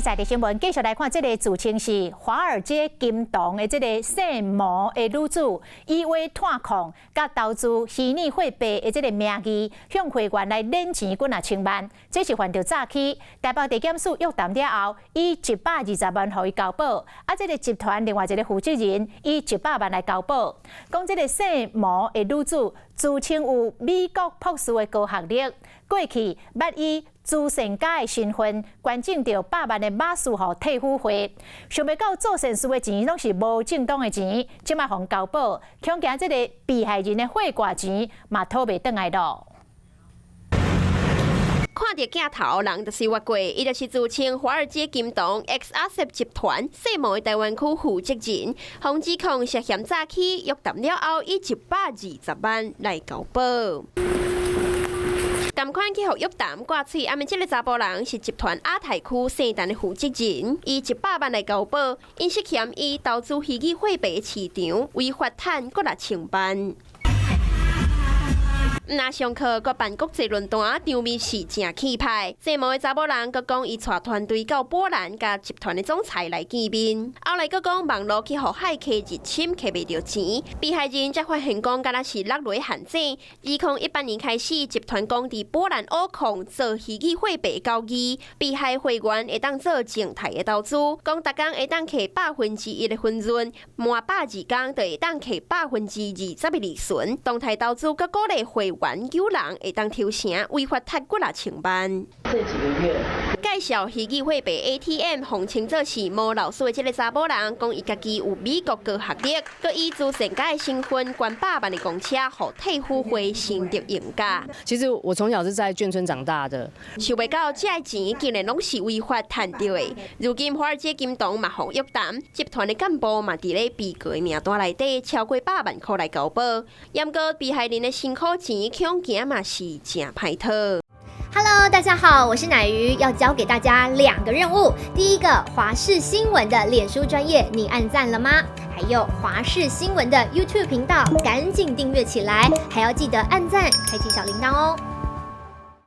在地新聞繼續來看，這个自稱是華爾街金童的這个姓毛的女子，以話託控，佮投資虛擬貨幣的這个名義，向會員來領錢幾若千萬，這是犯著詐欺。台北地檢署約談了後，以120萬予伊交保。啊，這个集團另外一个負責人以100萬來交保。講這个姓毛的女子自稱有美國博士的高學歷，過去捌以慈善家的身份捐贈著百萬的馬術予退輔會，想袂到做善事的錢攏是無正當的錢，這擺予交保，恐驚這个被害人的貨掛錢嘛討袂轉來囉。看著鏡頭，人就是越過，伊就是自稱華爾街金童 X Asset 集團姓毛的台灣區負責人，予指控涉嫌詐欺，約談了後以120萬來交保。仝款去予約談掛喙，啊，這个查埔人是集團亞太區聖誕的負責人，以一百萬來交保，𪜶涉嫌以投資虛擬貨幣市場違法趁幾若千萬。若上課，閣辦國際論壇，場面是誠氣派。姓毛的查某人閣講，伊帶團隊到波蘭，佮集團的總裁來見面。後來閣講網路去予駭客入侵，提袂著錢。被害人才發現講，敢若是落佇陷阱。2018年開始，集團講佇波蘭挖礦做虛擬貨幣交易，被害會員會當做靜態的投資，講逐工會當提1%的分潤，滿120工就會當提20%的利潤。動態投資閣鼓勵會員有人會當抽成，違法趁幾若千萬。這幾個月介紹虛擬貨幣 ATM，號稱做是毛老師的這个查某人，講伊家己有美國高學歷，閣以慈善家的身份捐百萬的公車，予退輔會新竹榮甲。其實我從小是在眷村長大的，想袂到這个錢竟然攏是違法趁著的。如今華爾街金童嘛予約談，集團的幹部嘛佇咧被告的名單內底超過百萬箍來交保，毋過被害人的辛苦錢恐驚嘛是誠歹討。 Hello，大家好，我是乃瑜，要交給大家兩個任務。第一個，華視新聞的臉書專頁，你按讚了嗎？還有華視新聞的 YouTube 頻道，趕緊訂閱起來，還要記得按讚，開啟小鈴鐺哦。